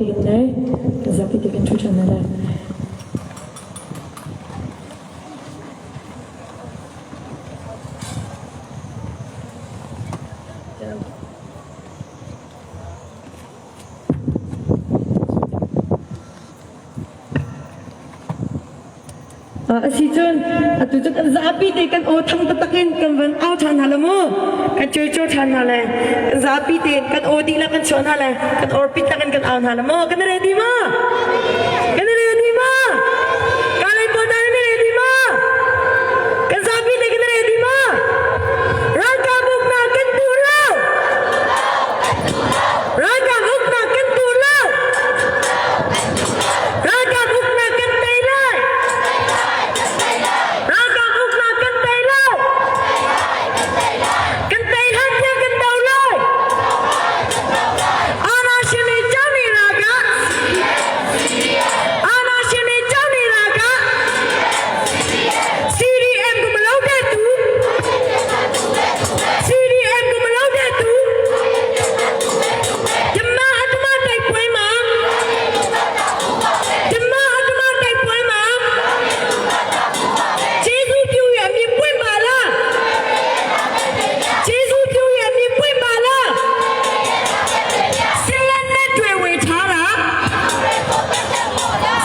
Tein le zapi te kan ṭhu ṭhan hna lai. Asicun atu cu kan zapi te kan aw thang taktak in kan van au ṭhan hna la mu. Kan cuicuar ṭhan hna le kan zapi te kan aw dihlak kan chuah hna le kan orpit tak in kan au hna la mu. Kan i ready ma? Kan i ready ma? Kalay pawl nan i ready ma? Kan zapi te kan i ready ma? Ralkap uknak kan duh lo! Ralkap uknak kan duh lo! Ralkap uknak kan tei lai! Ralkap uknak kan tei lai! Kan tei hlan tiang kan do lai! Anashimi Jami Raga! Anashimi Jami Raga! CDM ku malo de tu! CDM ku malo de tu! Jama atuma tai ပွဲမှာဓမ္မအဓမ္မတိုက်ပွဲမှာကျေးဇူးပြုရအမြင်ပွင့်ပါလားကျေးဇူးပြုရအမြင်ပွင့်ပါလားဆလတ်နဲ့တွေဝေထားတာ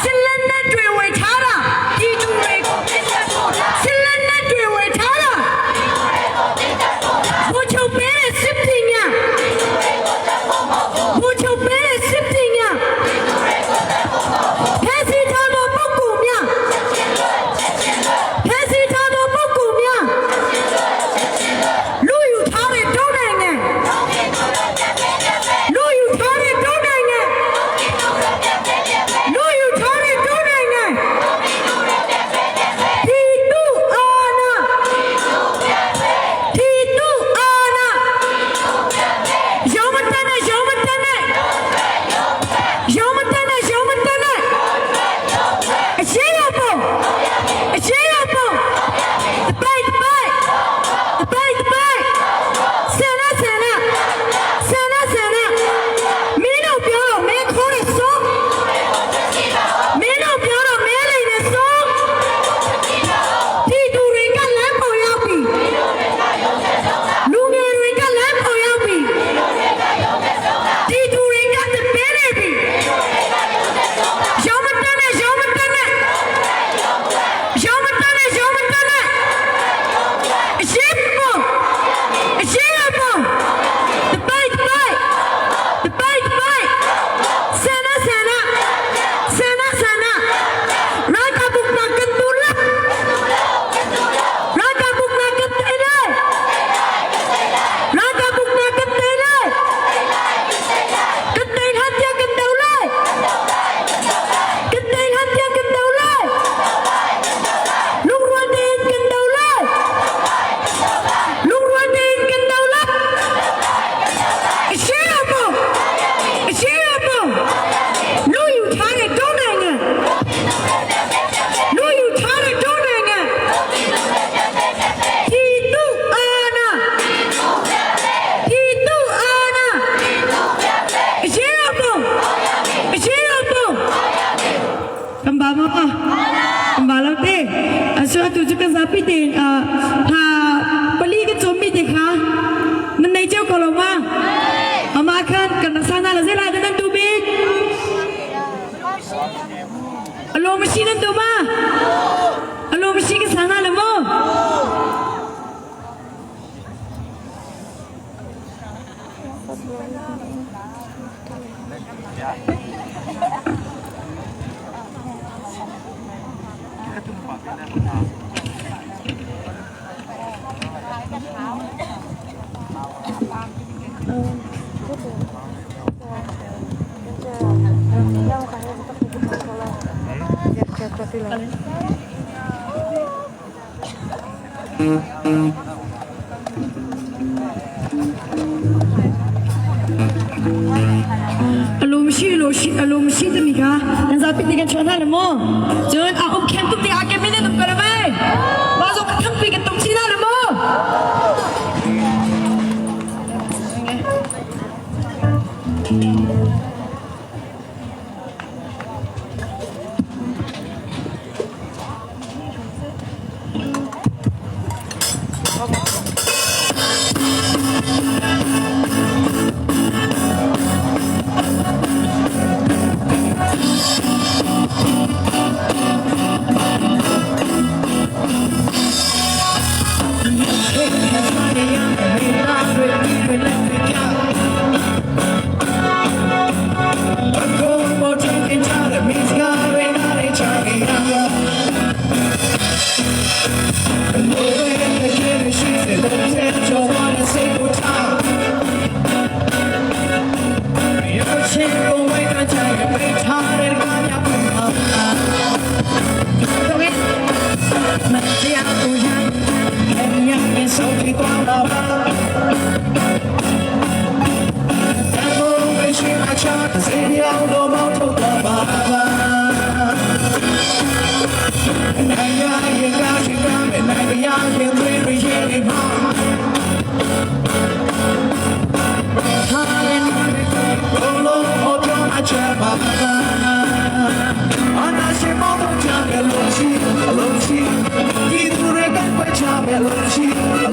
ဆလတ်နဲ့တွေဝေထားတာဒီသူတွေဆလတ်နဲ့တွေဝေထားတာဘိုးချုပ်ပေးတဲ့စစ်ပညာဘိုးချုပ်ပေးတဲ့စစ်ပညာဖက်စီထားသောပုဂ္ဂိုလ်များဖက်စီထားသောပုဂ္ဂိုလ်များလူယူထားတဲ့ဒုနိုင်ငံလူယူထားတဲ့ဒုနိုင်ငံလူယူထားတဲ့ဒုနိုင်ငံဒီသူအာနာဒီသူအာနာရုံးမတက်နဲ့ရုံးမတက်နဲ့ရုံးမတက်နဲ့ရုံးမတက်နဲ့အရှိရပုံအရှိရပုံတပိုက်တပိုက်တပိုက်တပိုက်ဆန္ဒဆန္ဒဆန္ဒဆန္ဒမင်းတို့ပြောတော့မင်းခေါ်ရစောမင်းတို့ပြောတော့မင်းလိမ့်နေစောဒီသူတွေကလမ်းပေါ်ရောက်ပြီလူငယ်တွေကလမ်းပေါ်ရောက်ပြီဒီသူတွေကတပည့်နေပြီရုံးမတက်နဲ့ရုံးမတက်နဲ့ရုံးမတက်နဲ့ရုံးမတက်နဲ့အရှိပေါ်အရှိပေါ်တပိုက်တပိုက်တပိုက်တပိုက်ဆန္ဒဆန္ဒဆန္ဒဆန္ဒရာကပုကကန်တူလာရာကပုကကန်တေလာရာကပုကကန်တေလာကန်တေဟတ်ယကန်တူလာကန်တေဟတ်ယကန်တူလာลุงรวนเดนกันเดาไล่ลุงรวนเดนกันเดาไล่အရှိရပေါ့အရှိရပေါ့လူယူထားတဲ့တုံးနိုင်ငံလူယူထားတဲ့တုံးနိုင်ငံဒီသူအာနာဒီသူအာနာအရှိရပေါ့အရှိရပေါ့ကံပါမကံပါလို့တဲ့အဆောတူချက်ကစားပိတဲ့အာဟာပလီကချုံမိတဲ့ခါနနေကျောက်ကလောမအမခန်ကနဆာနာလဇလာဒနတူဘီအလိုမရှိတဲ့တူမအလိုမရှိကဆာနာလမော အလိုမရှိလို့ရှိအလိုမရှိတမိကနန်စာပိတိကန်ချွန်လာမောကျွန်းအုပ်ခင်တုတိအကေမင်းနုကရမေဘာဇောကထပ်ပိကတုံချီလာမော မောင်းတော့ချမယ်လို့ရှိလို့ရှိဒီသူတွေကခွဲချမယ်လို့ရှိ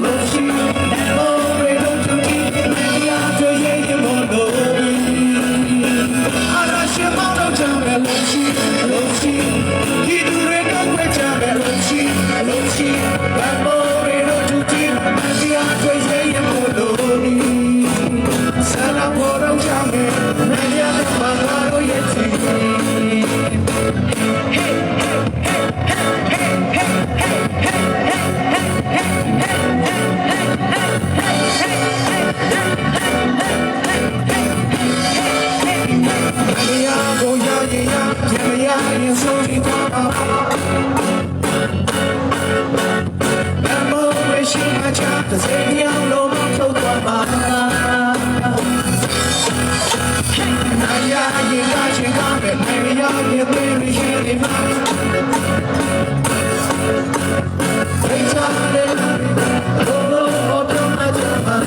လို့ရှိတယ်လို့တွေတို့တူတီတရားတွေရဲ့လို့လို့အာရရှိမောင်းတော့ချမယ်လို့ရှိလို့ရှိဒီသူတွေကခွဲချမယ်လို့ရှိလို့ရှိဘမောတွေတို့တူတီတရားတွေရဲ့လို့လို့ဆရာပေါ်တော့ချမယ်မရတဲ့ဘာသာတို့ရဲ့ချီ မရကိုရရင်ရပြန်မရရင်ဆုံးပြီးသွားပါအမောမရှိမှချတဲ့စိတ်ပြောင်းလို့မထုတ်သွားပါနာရရင်ကချင်းကပဲမရရင်သိရင်နေမှာဖိတ်ချတယ်လို့လို့တော့မှချပါ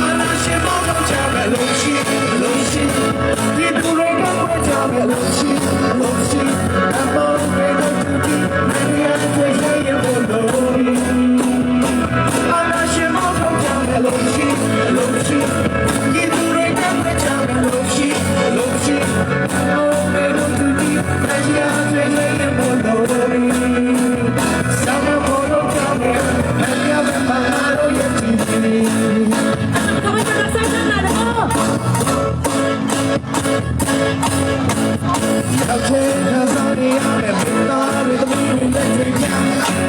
အနာရှင်မောင်းတော့ချမယ်လို့ရှိလို့ရှိဒီသူတွေကခွဲချမယ်လို့ရှိလို့ရှိအမောင်းတွေတို့တူတီနေရာတွေရဲ့ရဖို့လို့အနာရှင်မောင်းတော့ချမယ်လို့ရှိလို့ရှိဒီသူတွေကခွဲချမယ်လို့ရှိလို့ရှိအမောင်းတွေတို့တူတီနေရာတွေရဲ့ရဖို့လို့ဆာမပေါ်တော့ချမယ်နေရာမှာတော့ရချင် Kami pagkasama na ako. ရောက်တဲ့ခါစားရရတဲ့မိသားတွေသမီးတွေလက်တွေပြန်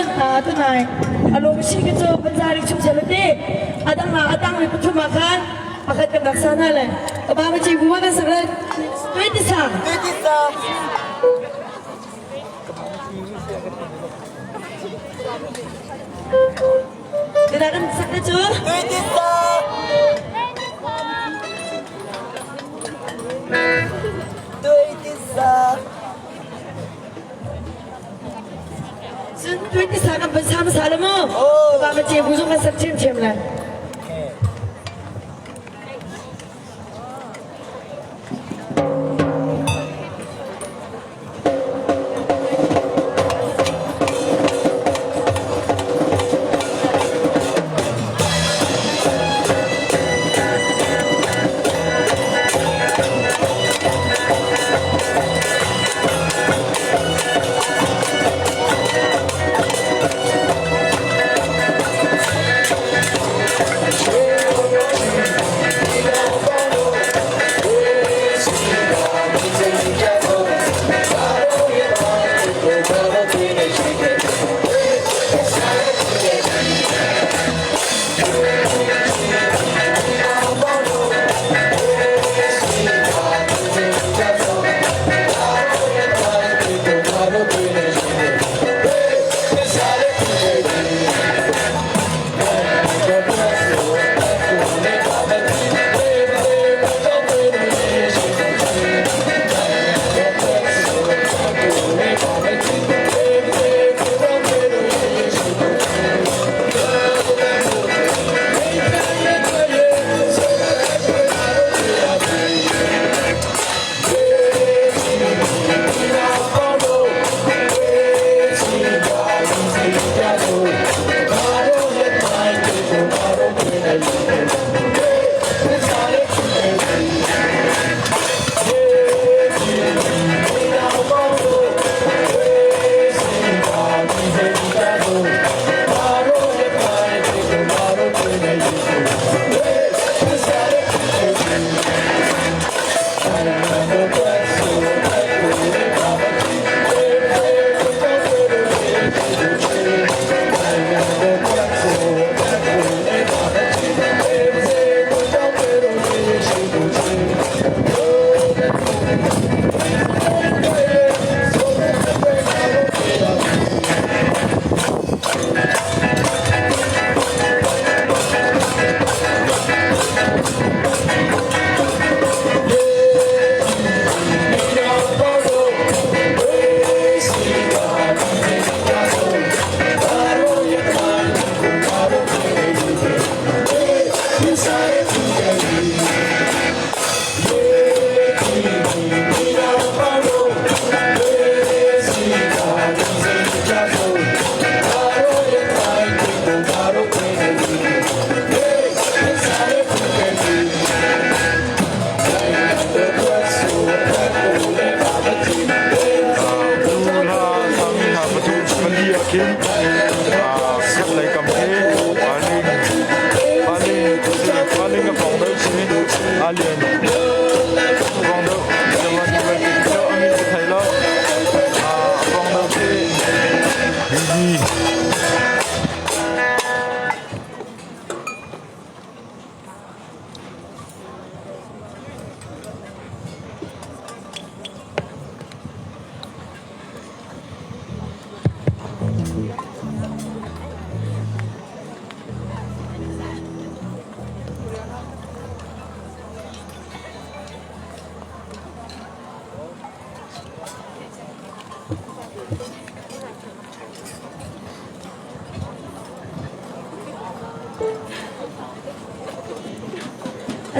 Cun tunai alung si ki cu panzari chung sel ti adang ah atang mi pathum ah khan pakhat kan rak sa hna le ba ma chi bu ma kan sak le tuiti sa Tuiti sa. Tida kan sak na cu Tuiti sa. Tuiti sa. Cun tuiti sa kan van sa hmasa le mu Oh. ba ma chi bu zong kan sak ṭhiamṭhiam le.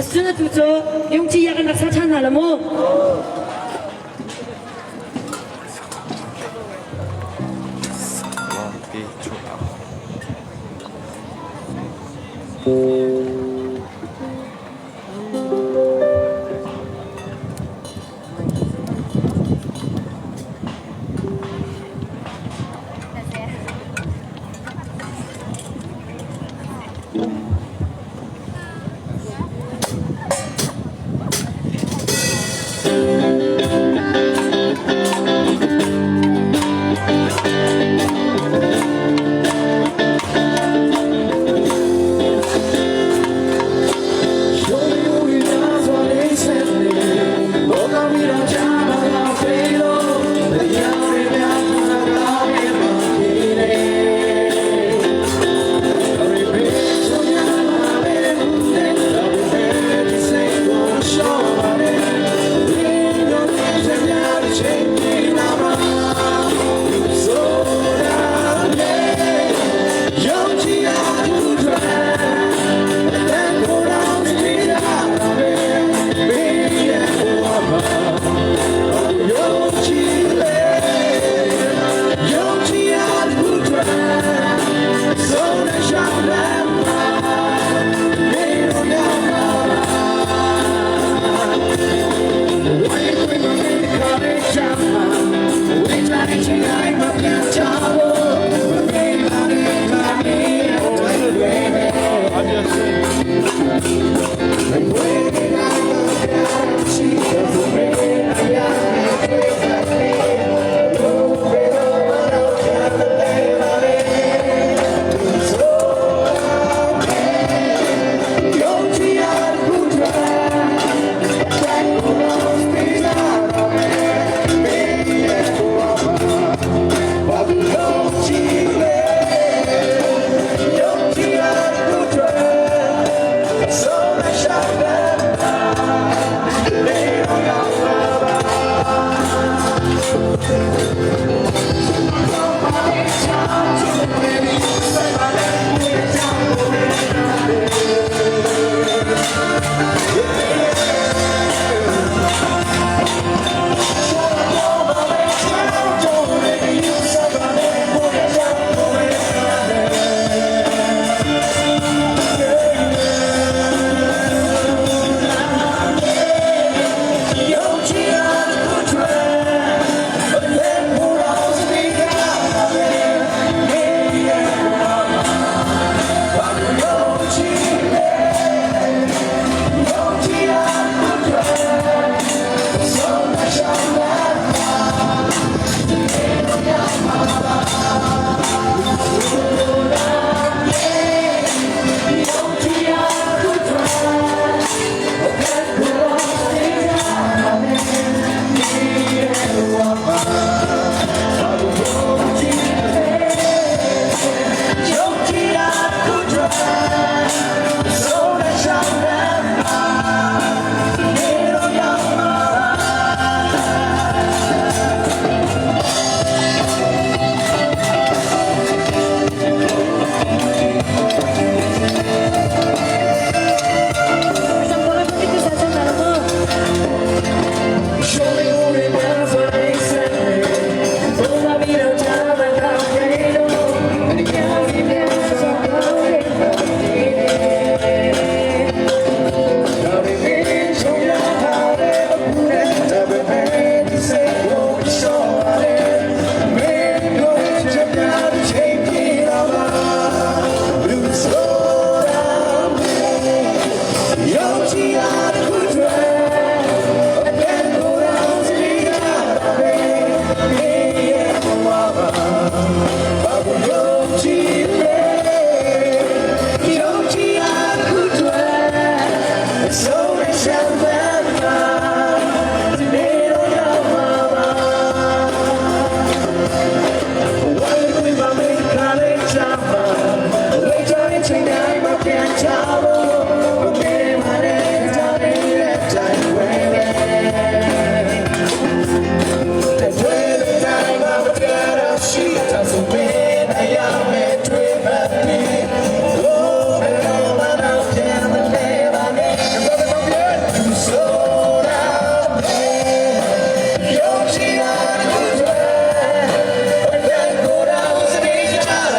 Asuna tu cu yungci ya kan rak sa ṭhan hna la mu.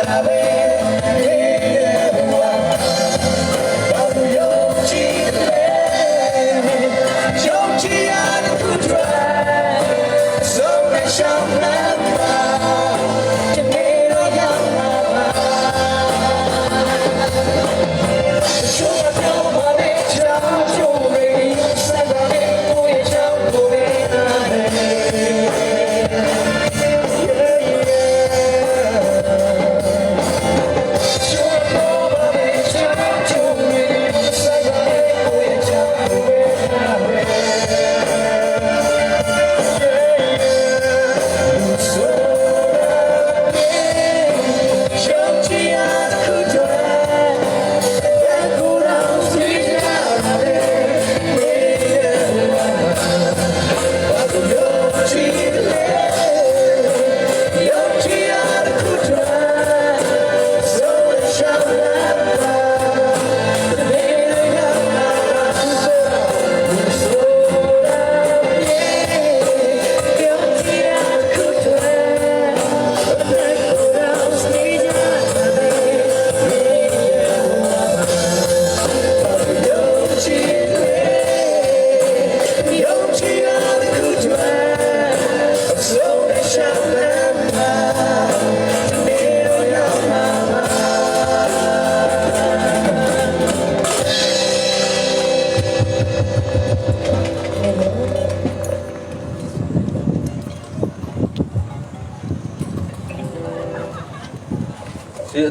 တာပဲနေတဲ့ဘဝဘာလို့ယုံကြည်လဲယုံကြည်ရတဲ့သူတွေဆုံးမရှောင်မှန်းပါတနေ့တော့ရောက်မှာပါ 说要把你抢救回，三个月不也抢不回来。说要把你抢救回，三个月不也抢不回来。想起啊，苦追。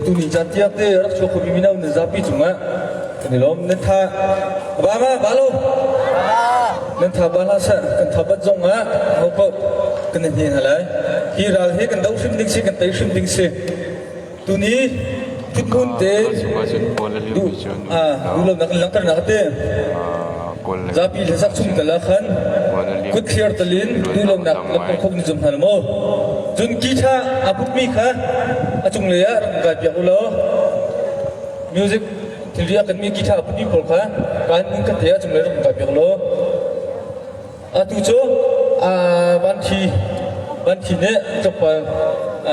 Tu ni caan tiang te rak chuak khomi mino nan zapi cungah kan i lawm. Nan tha ba ma ba lo nan tha ba hlah seh kan tha bat zong ah ho paoh kan i hne hna lai. Hi ral hi kan doh hrim ding si kan tei hrim ding si. Tuni thuthmun te duh duhlonak in langhternak te zapi hlasak chung tal ah khan kut thliar talin duhlonak langhter khawh ni zum hna maw? Cun ki tha aa putmi kha a cunglei ah rak kai piak u law music thilri a kanmi ki tha a putmi pawl kha kan in khat te a cunglei rak kai piak law atu cu vanthi vanthi nih tlawmpal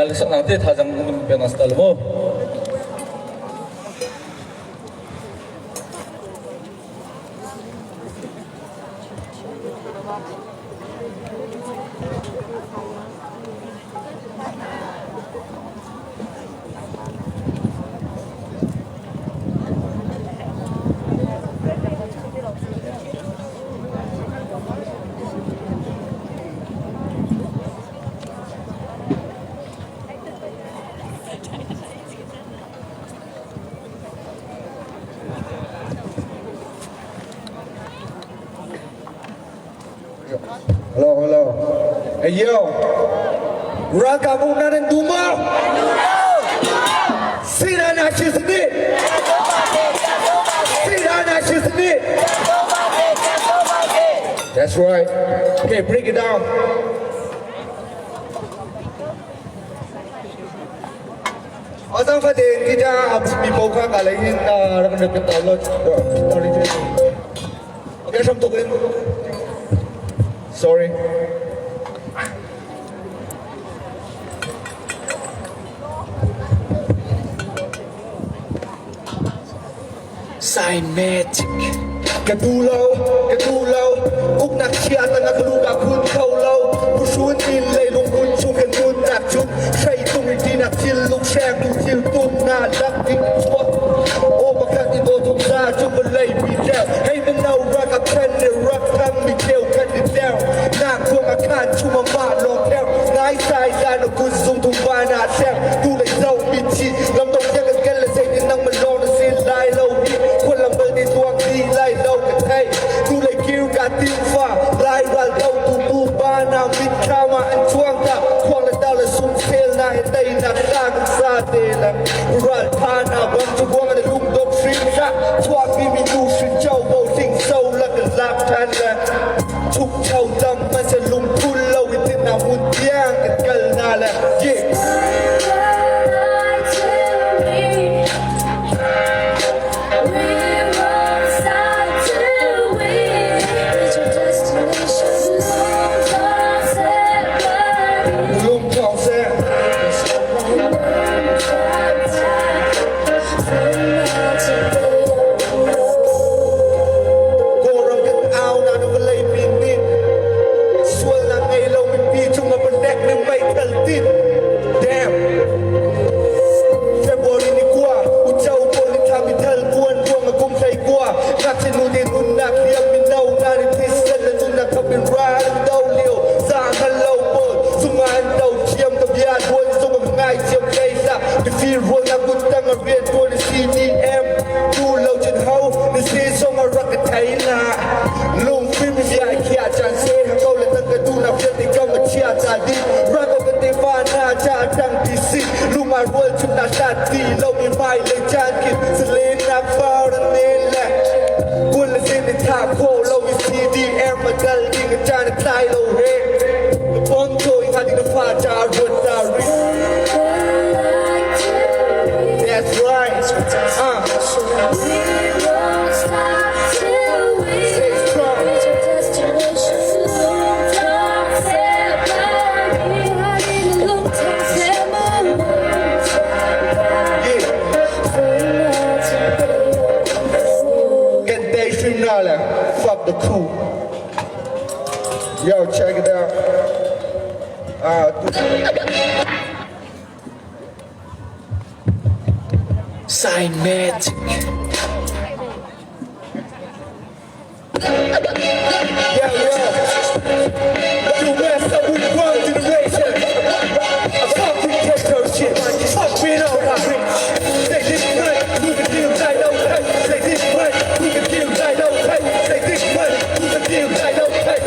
lasaknak te thazang pek na si ta lo maw? Hello, hello. Hey yo, Rakabu natin dumo. Sira na sisni. Sira na sisni. That's right. Okay, break it down. Asang fa den ki ja ap mi po kha ka lai in rak na ka ta lo sorry. Okay, sham to Sorry. Sign magic. Ka tu lo, ka tu lo, uk nak chia ta na lu ka khun khâu lo, bu sun in lei lung kun chung kan kun nak chung, sei tung ri ti nak thil lung shang tu thil tum na lak ding chua. O pa khat in do tung sa chung ba lei bi jeo, hey man no rock a pen ne rock tham mi jeo cut it down. Na khuang a khan chung ma ma long theo, ngai sai da no kun sung tung ba na theo, tu lei zau mi chi, lam dong yang kan le sei ni nang ma long na sin lai lo hi, khuan lam bal ni tuang ti lai lo ka thei, tu lei kiu ka tin fa, lai ral do tu bu ba na mit kha ma an chuang ta, khuang le ta le sung sel na he tei na ta kan sa te la, ral tha na bang chu guang le lung dok shin sa, chua mi mi tu shin chau bo sing so la kan lak than la, chuk chau dam ma se lung thul lo i tin na mun tiang kan kal na la, yeah. Lung thong se. kut tang a rian tuan CDM tu lo cun ho na si zong a rak ka thei la lungfim zia khia chan se ko le tang ka tu na fiat kam a chia cha di ra ko kan te fa na cha tang ti si luma rual chum na sha ti lo mi mai le chan ki se le na fa ra ne le kul le sin ni tha kho lo mi CDM ma dal ding chan tai lo he pon ko i ha ding na fa cha ruat ta ri. That's right. Stay strong. Yeah. Get day finale. Fuck the crew. Yo, check it out. Sign magic. Yo, yo. You mess up with one generation. A fucking ghetto shit. Fuck me all that rich. Say this way, move it deal, I don't pay. Say this way, move it deal, I don't pay. Say this way, move it deal, I don't pay.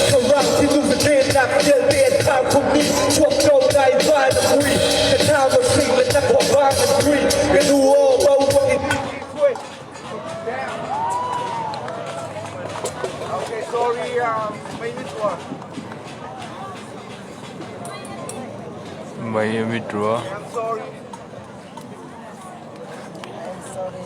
เขารักที่ลูกเรียนหนักเดินเรียนข้าวคงนี้ช่วงโตในบ้านคุยแต่ถ้ามาสิ่งและนักกว่าบ้านคุยกันดูโอ้เบาว่า Okay, sorry, ไม่มีตัว ไม่มีตัว I'm sorry. Sorry,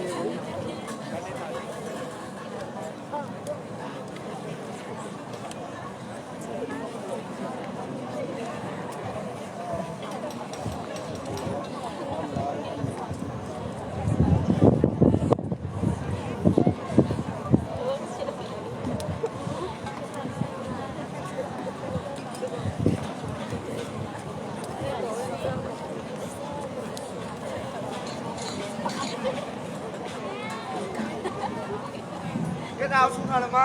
yes. ကဲနောက်ဆုံးခါလမ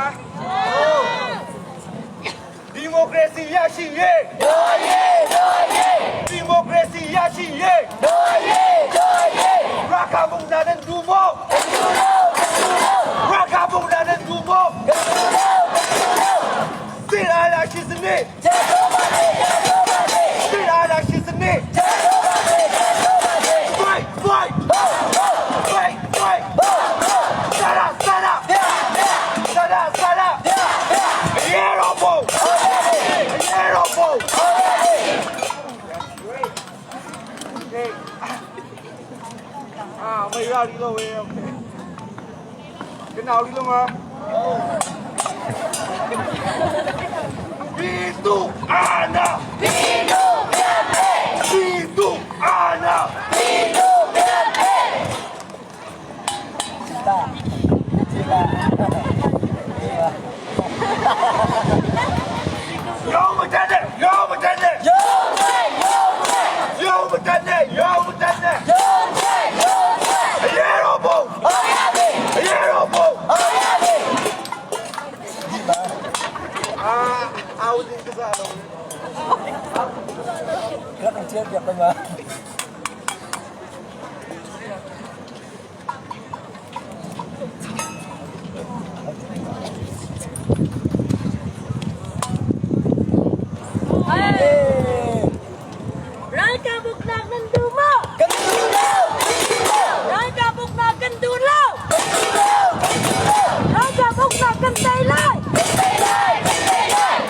ဒီမိုကရေစီရရှိရေး တို့ရေးတို့ရေး ဒီမိုကရေစီရရှိရေး တို့ရေးတို့ရေး ရာခဘုံနာတဲ့ဒူမောရာခဘုံနာတဲ့ဒူမောစေရာလာရှိစနေ ကျေတော့ပါလေကျေတော့ပါလေ စေရာလာရှိစနေ ကျေတော့ပါလေကျေတော့ပါလေ fight fight fight fight ဆရာဆရာဆရာဆရာရေရောဘုံရေရောဘုံ 啊，没让你了喂，OK。跟哪里了吗？ပြည်သူအာဏာ ပြည်သူပြန်လေ ပြည်သူအာဏာ ပြည်သူပြန်လေတာဒီပါ ရုံးမတက်နဲ့ရုံးမတက်နဲ့ ရုံးနဲ့ရုံးနဲ့ ရုံးမတက်နဲ့ရုံးမတက်နဲ့ ရုံးနဲ့ရုံးနဲ့ အရေးတော်ပုံ အောင်ရပြီ အရေးတော်ပုံ အောင်ရပြီ အာအာဝဒီကစားလို့ Grabe ang tiyan, pa ba? Ralkabuk na kan dumo! Kandulo! Ralkabuk na kan dulo! Ralkabuk na kan taylay!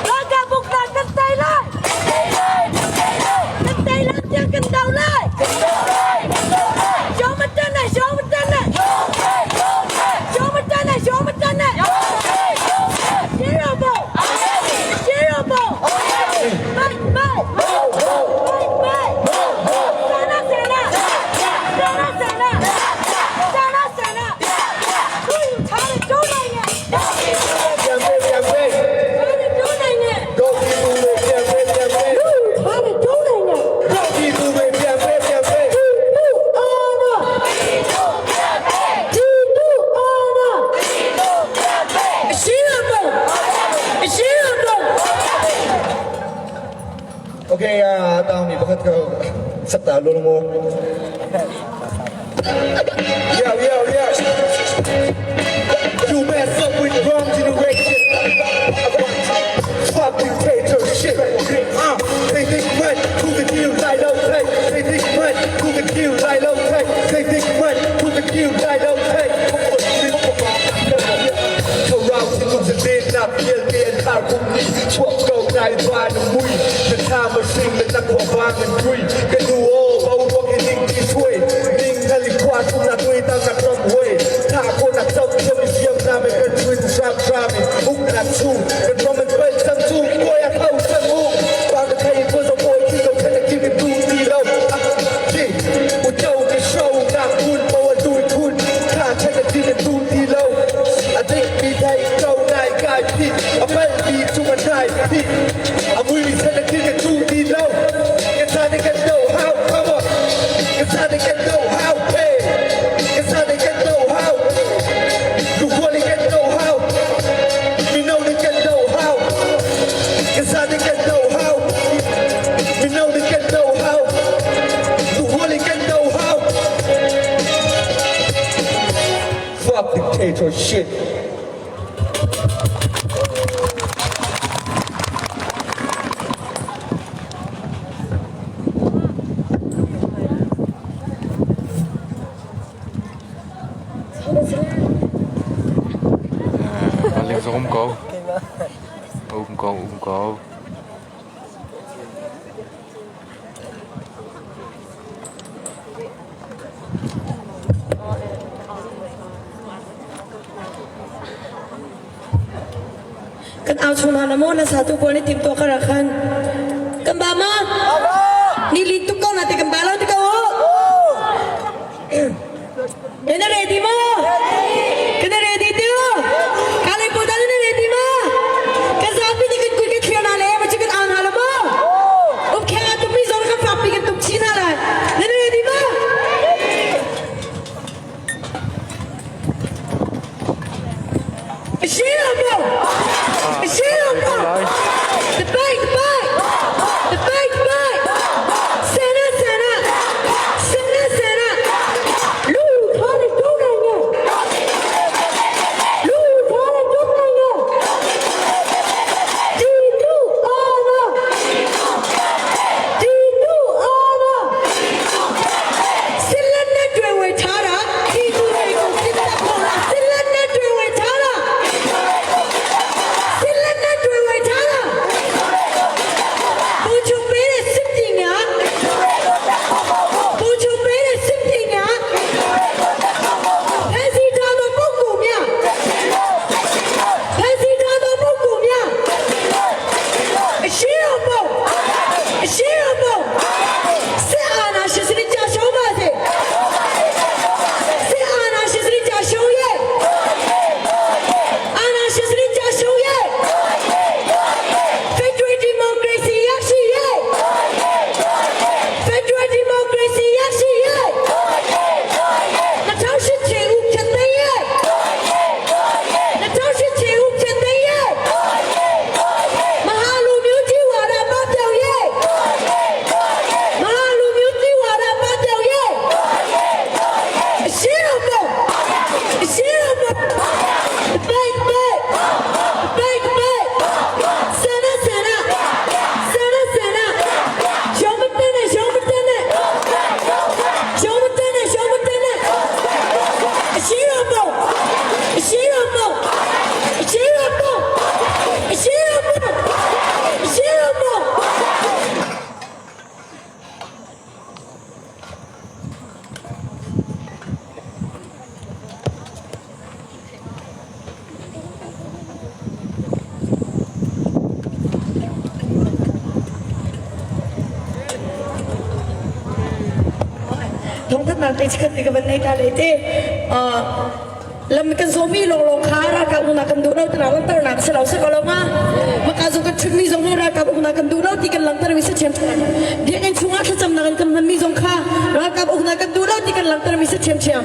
Ralkabuk na kan taylay! Kan taylay tiang kan daulay! ရုံးမတက်နဲ့ရုံးမတက်နဲ့ရုံးမတက်နဲ့ရုံးမတက်နဲ့ရေ Okay, ah tangmi pakhat ka sakta lo mo. Yo, yo, yo. You mess up with wrong generation. Fuck dictatorship. They think what? Who the kill like okay? They think what? Who the kill like okay? They think what? Who the kill like okay? Fuck dictatorship. Paling zong um ko. Um ko, um ko. Kan au chung hna maw na satu pawl nih timtuah ka rak khan. Kan ba ma? Ni lin tuk ko na te kan ba lo ti ko. Na ready mo? Kana ready ti? Kalay po na ready mo? Kasabi ni kan kun kan clear na le ma chicken ang hala mo? Um kaya tu mi zon kan fapi kan tuk chin hala. Na ready mo? Shilabo! Shilabo! The big bite! The big bite! Sena Sena! Sena Sena! လူထားတဲ့ဒုနိုင်ငံလူထားတဲ့ဒုနိုင်ငံဒီတူအာနာဒီတူအာနာစစ်လက်နဲ့တွေဝေထားတာဒီသူတွေကိုစစ်တပ်ခေါ်တာစစ်လက်နဲ့တွေဝေထားတာစစ်လက်နဲ့တွေဝေထားတာပူချုံပေးတဲ့စစ်ပညာပူချုံပေးတဲ့စစ်ပညာဖန်စီထားသောပုဂ္ဂိုလ်များဖန်စီထားသောပုဂ္ဂိုလ်များအရှိတော်ပုအရှိတော်ပုစစ်အာဏာရှင်စနစ်ကြရှုံးပါစေစစ်အာဏာရှင်စနစ်ကြရှုံးရဲ့အာဏာရှင်စနစ်ကြရှုံးရဲ့ Federal Democracy ရရှိရဲ့ Federal Democracy ရရှိရဲ့2008ချေဦးဖြစ်သိမ်းရဲ့2008ချေဦးဖြစ်သိမ်းရဲ့မဟာလူမျိုးကြီးဝါဒပပျောက်ရဲ့မဟာလူမျိုးကြီးဝါဒပပျောက်ရဲ့အရှိတော်ပုံအရှိတော်ပုံဘိတ်ဘိတ်ဘိတ်ဘိတ်ဆန္ဒဆန္ဒဆန္ဒဆန္ဒရုံးမတဲ့နဲ့ရုံးမတဲ့နဲ့ရုံးမတဲ့နဲ့ရုံးမတဲ့နဲ့အရှိတော်ပုံအရှိတော်ပုံအရှိတော်ပုံအရှိတော်ပုံအရှိတော်ပုံ Thongthatnak te chikhat te ka van nei ta le te lam kan zomi long long kha ra ka una kan du lo tana lang tar nak se lo se ko lo ma maka zo kan chun mi zong ra ka una kan du lo ti kan lang tar mi se chem biak in chunga thlacam nak kan man mi zong kha ra ka una kan du lo ti kan lang tar mi se chem chem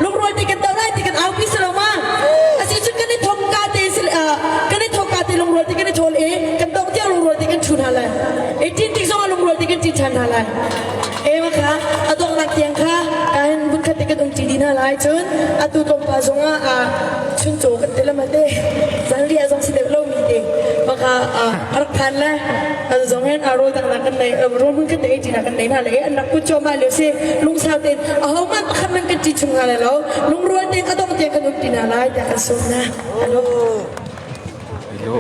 lungrual ti kan to lai ti kan au pi se lo ma asi chun kan i thok ka te kan i thok ka te lungrual ti kan i thol e kan dok tiang lungrual ti kan chun hala 18 tik lai. Cun atu tlawmpal zongah chuncaw kan ti lama te zanriah zong si deuh lomi te baka a rak phan le an zong hin rawl dangnak kan nei rawl hmun kan ei ṭinak kan nei hna le an rak put cuahmah lio si. Lungsau tein ahohmanh pakhat man kan ṭi chung hna lai lo, lungrual tein a dongh tiang kan um ti hna lai tiah kan sawm hna. Hello. Hello.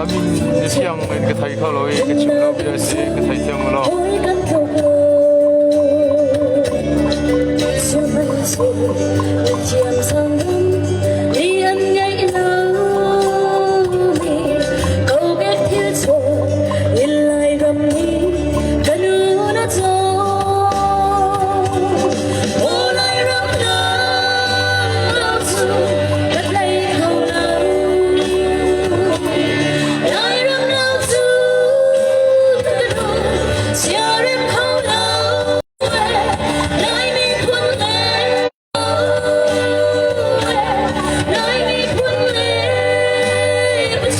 Amin na siang in ka thei kho lo i ka chim lo bia si ka thei thiam lo.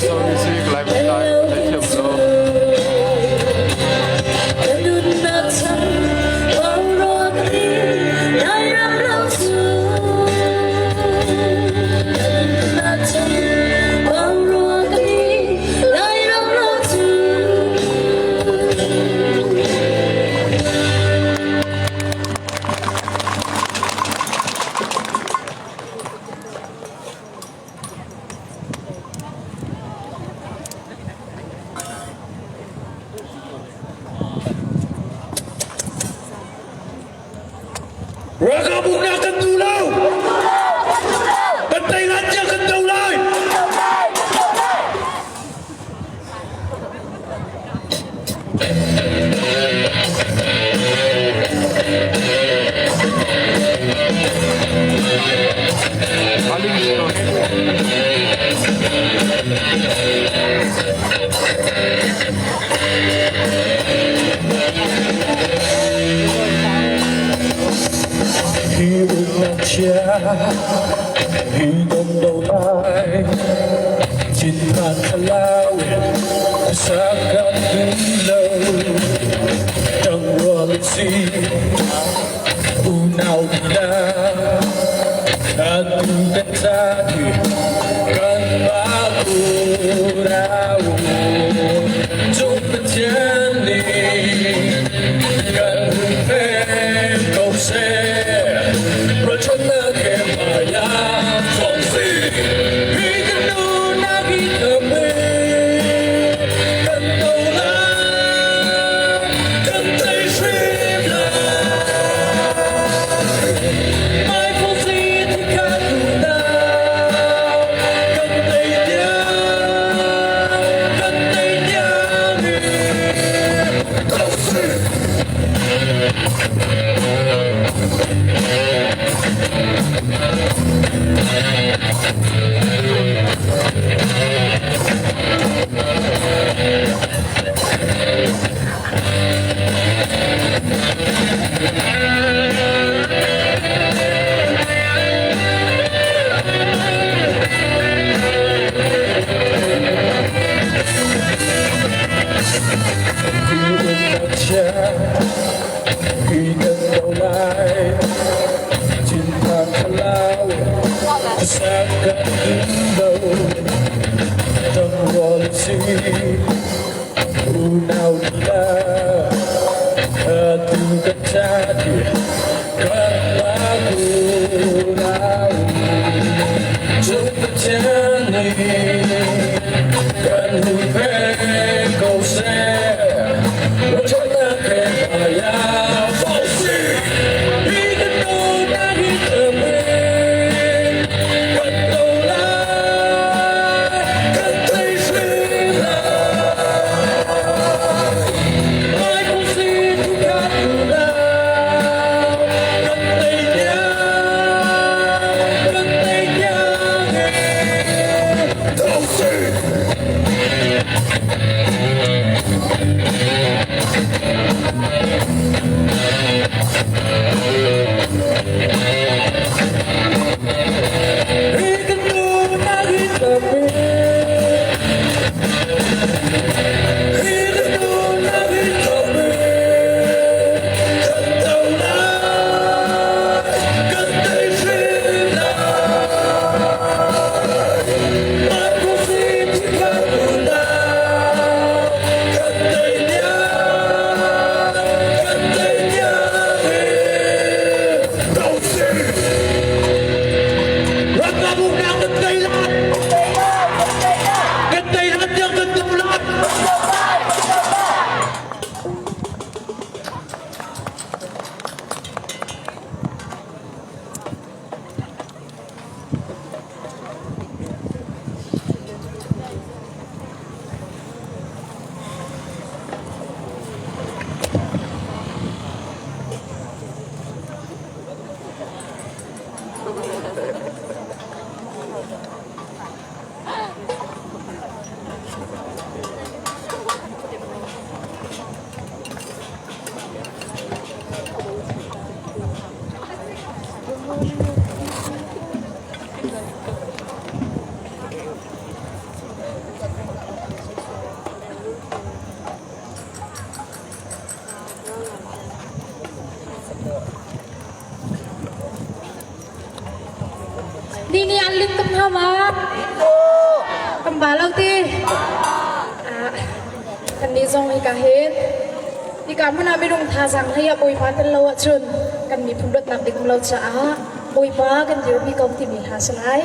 Sorry si ka lai lai ka thei thiam lo. Ralkap uknak kan duh lo. Kan tei lan tiang kan do lai. Aling. Hi uknak chia hi dong do lai thinphan thlalau in sak kan duh lo. Ṭangrual si unau bia atu kan caan hi kanmah unau cung Pathian nih kan huppheng ko seh. Ralṭhatnak he hmai ah thawng si hi kan nunak hi tham kan do lai kan tei hrim lai. Mai si kan unau kan tei tiang kan tei tiang in si. Khi kan do lai thinphan thlarau sak kan do ṭangrual si unau lila atu kan caan kanmah unau cung Pathian nih kan huppheng ko seh. Ralṭhatnak he hmai ah fong si hi kan nunak hi tham kan do lai kan tei hrim lai. Mai kong si tu kan unau kan tei tiang kan tei tiang do si. Hi kan nunak hi tham hi kan nunak hi tham kan do lai kan tei hrim lai. Mai kong si tu kan unau kan tei tiang kan tei tiang do si. Ramah unang kan tei lai kan tei lai tiang kan do lai. Ni nih an lit tuk hnga ma? Kan ba lo ti. Kan nih zong hika hin hika hmun ah minung thazaang hlei ah Bawipa tel lo ahcun kan miphun dawtnak ding um lo caah Bawipa kan dirpi ko timi hla si lai.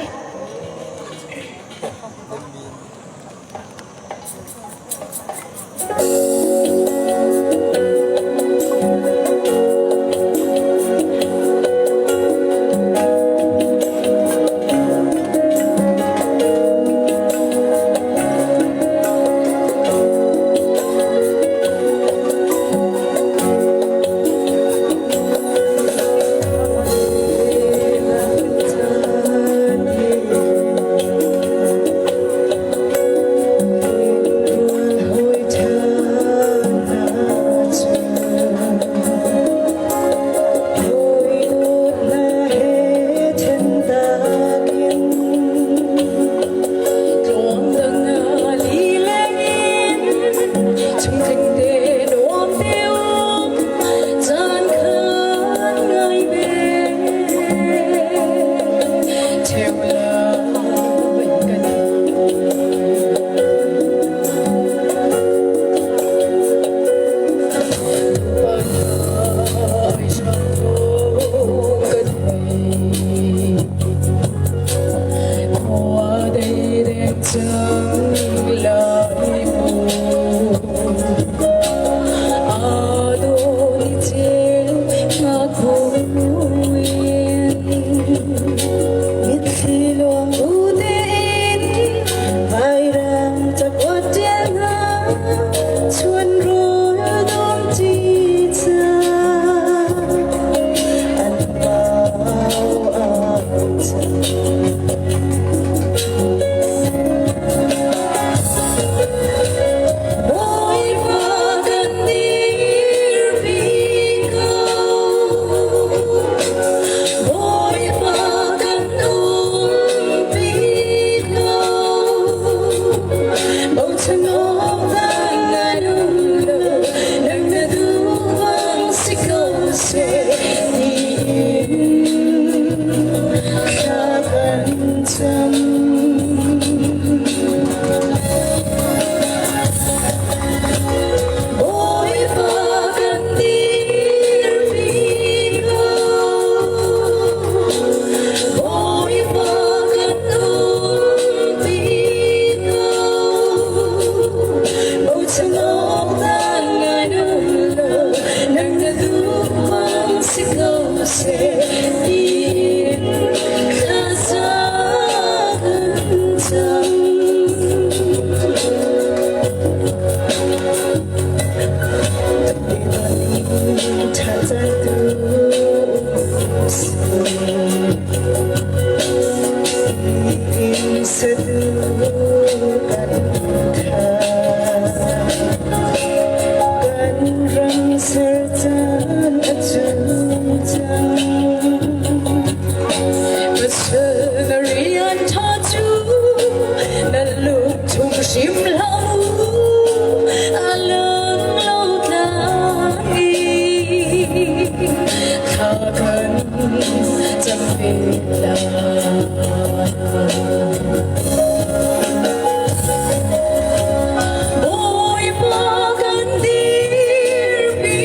Seh tiin thlaza kan cam. Bawipa kan dirpi.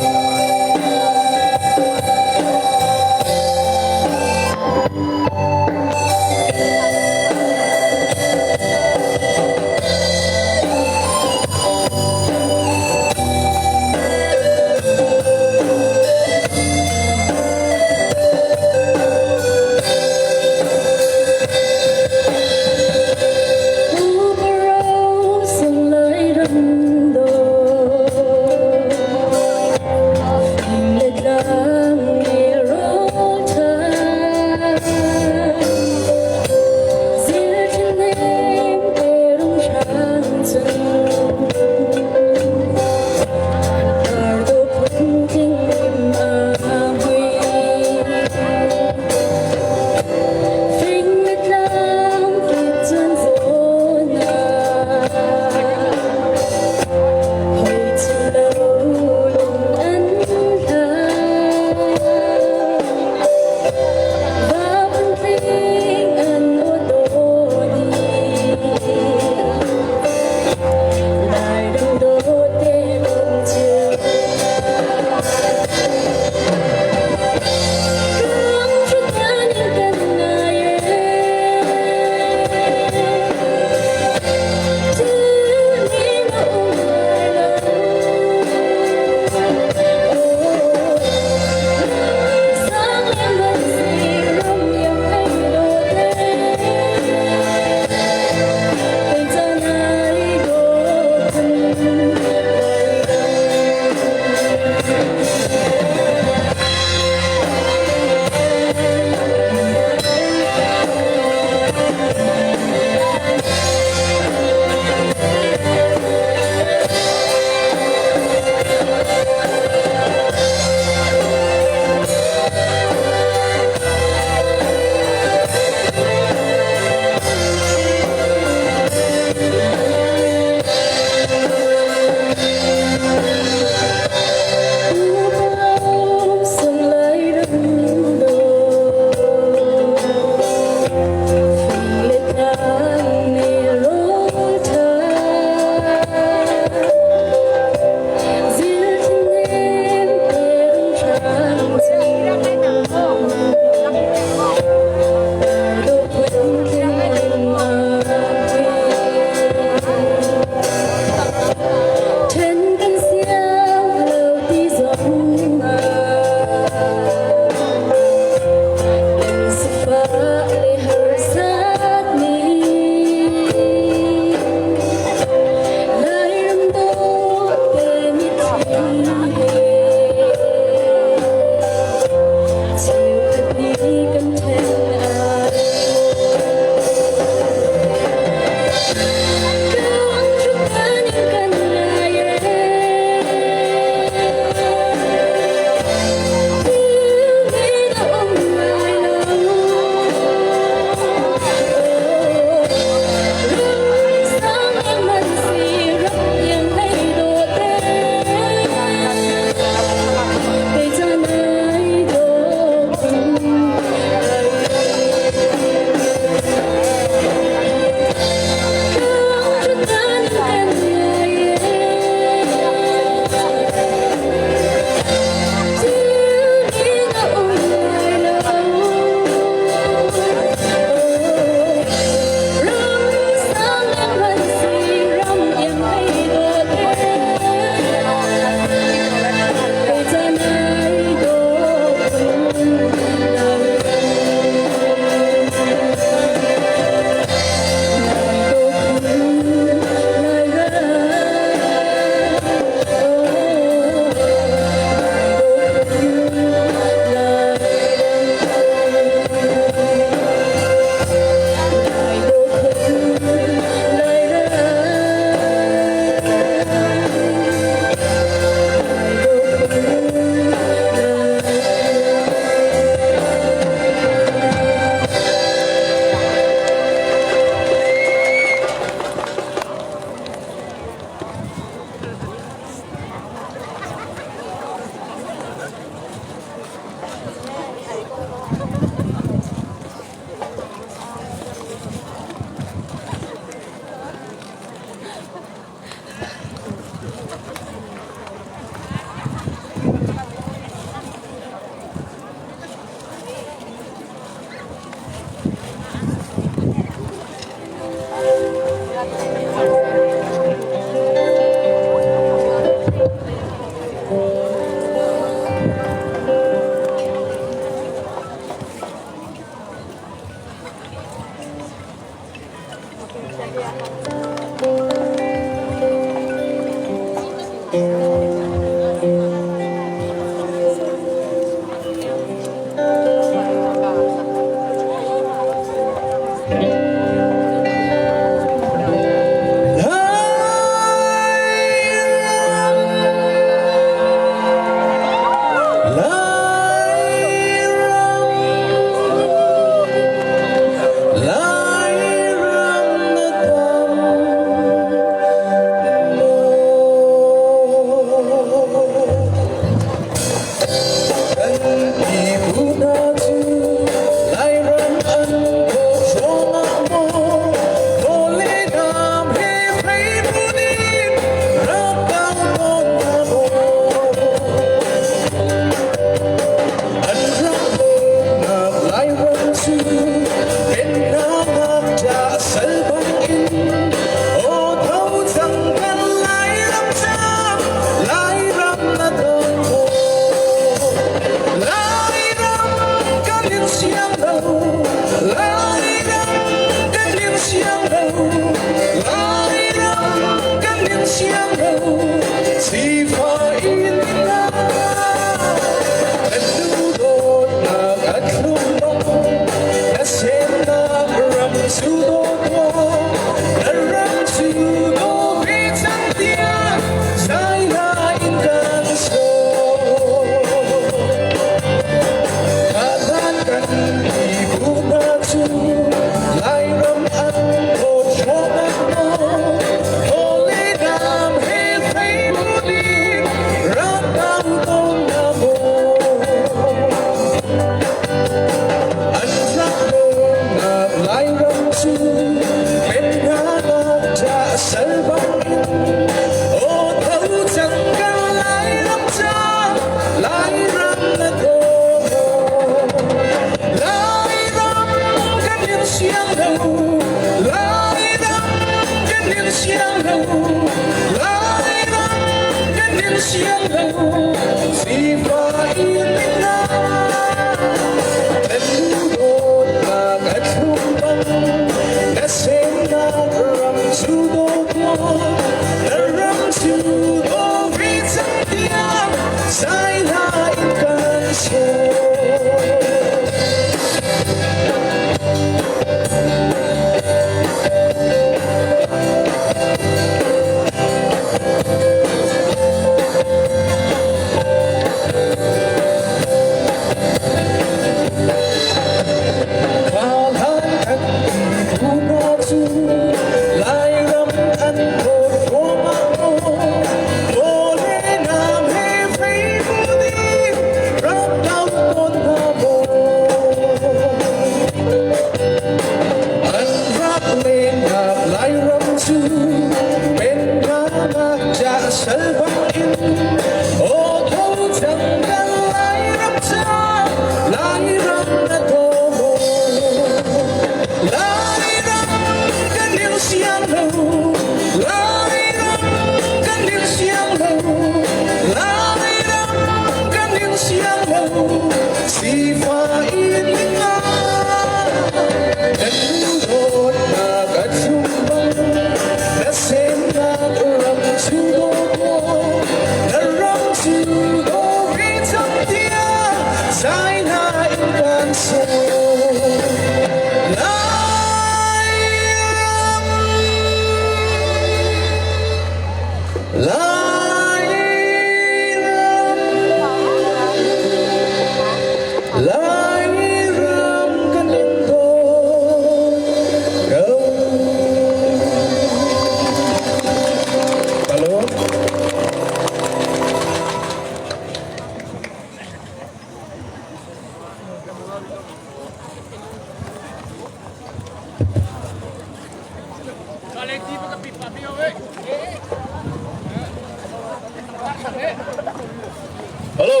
Hello.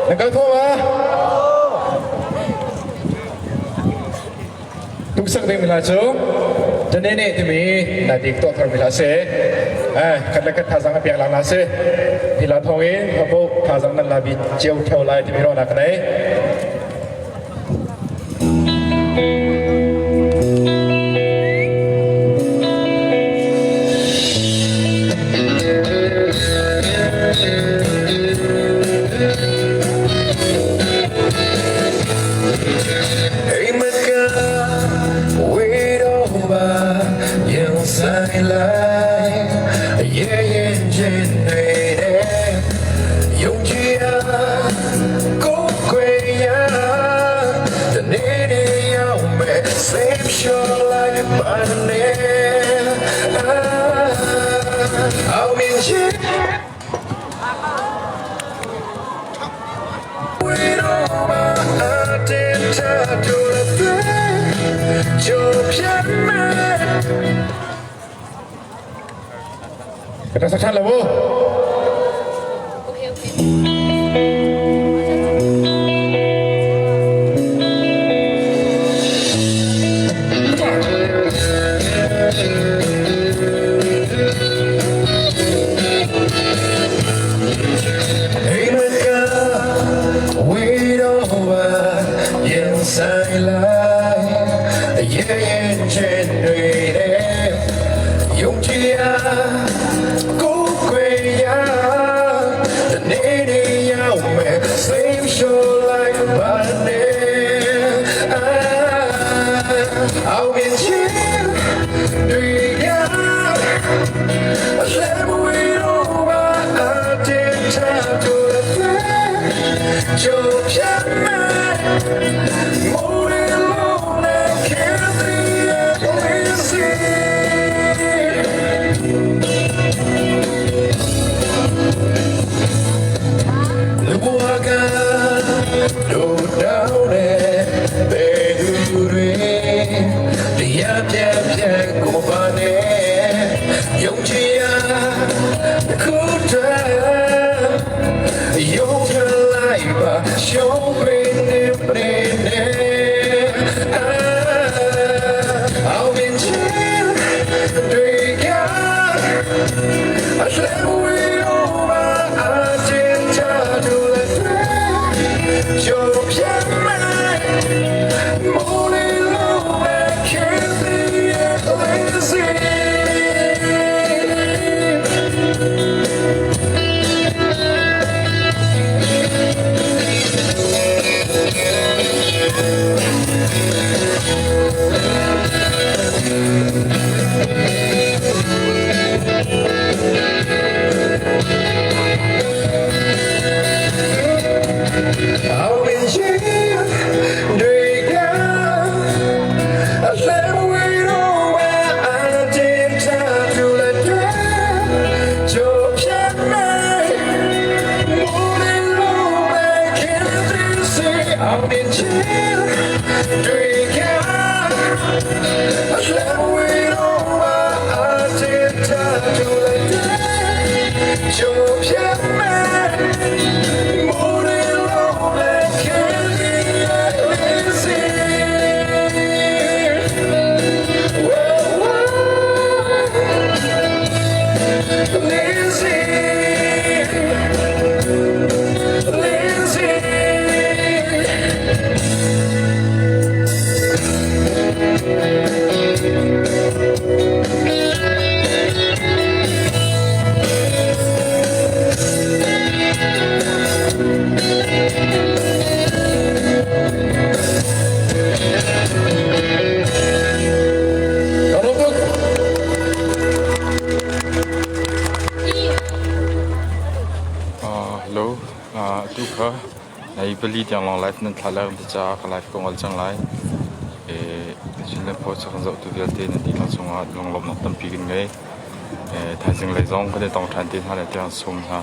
Na kal kho ma? Tuksak ding mi hla cu Tane ne timi na dik tuah thar mi hla si. Eh, khat le khat thazang a pek lang na si. Hi la thong in abo thazang nan la bi cio theo lai timi ro na ka nei. Ka sak ṭhan lo mu. 就偏美，梦里路内天地灵犀。လူဘဝကတို့တောင်းတဲ့ပေသူတွေတရားပြပြကိုပါနေယုံကြည်ရခုတည်းယုံကြလိုက်ပါရှုံးပေးနေနေနေအောင်မြင်ခြင်းတွေက 就偏爱，梦里路来看你的 အောင်မြင်ခြင်းတွေကလက်ဝေးတော့မအတင်ချတူလက်တွေကြိုဖြတ်မယ်မိုးလေးလိုပဲခင်သစီအောင်မြင်ခြင်းတွေကလက်ဝေးတော့မအတင်ချတူလက်တွေကြိုဖြတ်မယ်မိုးလေးလိုပဲခင်သစီ Lizzie, Lizzie. Hello, atu kha nai pali tiang long live nan thla lai ti ca ka live ko ngal cang lai. E Chinland Post kan zoh tu vialte nan dihlak cungah lunglawmhnak tampi kan ngei. E thaizing lei zong kan i tong ṭhan te hna lai tiang sum hna.